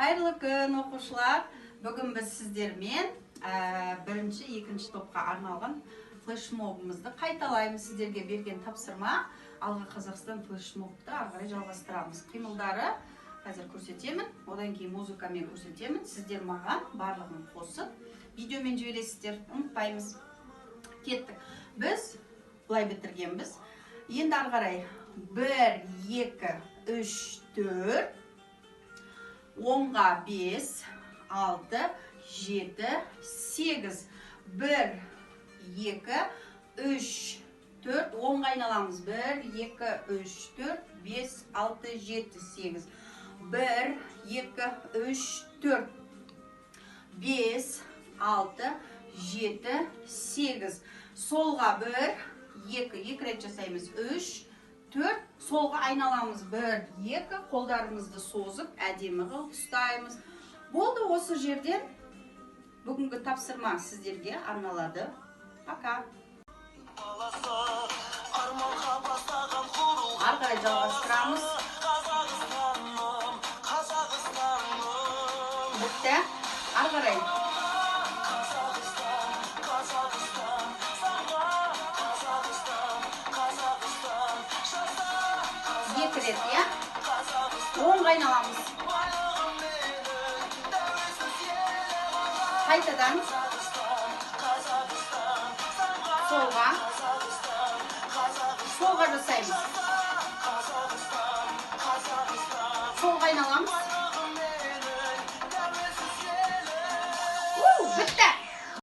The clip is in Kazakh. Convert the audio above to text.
Қайырлы күн, оқушылар! Бүгін біз сіздермен бірінші, екінші топқа арналған флешмобымызды қайталаймыз. Сіздерге берген тапсырма: «Алға, Қазақстан» флешмобты ары қарай жалғастырамыз. Қимылдары қазір көрсетемін, одан кейін музыкамен көрсетемін. Сіздер маған барлығын қосып, видеомен жібересіздер, ұмытпаймыз. Кеттік! Біз былай бітіргенбіз. Енді ары қарай: бір, екі, үш, төрт, оңға, бес, алты, жеті, сегіз. Бір, екі, үш, төрт, оңға айналамыз. Бір, екі, үш, төрт, бес, алты, жеті, сегіз. Бір, екі, үш, төрт, бес, алты, жеті, сегіз. Солға: бір, екі, екі рет жасаймыз, үш, төрт, солға айналамыз. Бір, екі, қолдарымызды созып, әдемі қылып ұстаймыз. Болды, осы жерден бүгінгі тапсырма сіздерге арналады. Пока! Арманға бастаған құрылған Ары қарай жалғастырамыз. Қазақстаным, Қазақстаным. Бітті, ары қарай. Қазақстан, Қазақстан, самға! Қазақстан, Қазақстан, жаса! Екі рет, иә. Қазақстан, Оңға айналамыз. байлығым менің, тәуелсіз елім! Қайтадан. Қазақстан, Қазақстан, самға! Солға. Қазақстан, Қазақстан, Солға жасаймыз. Қазақстан, Қазақстан. Солға айналамыз.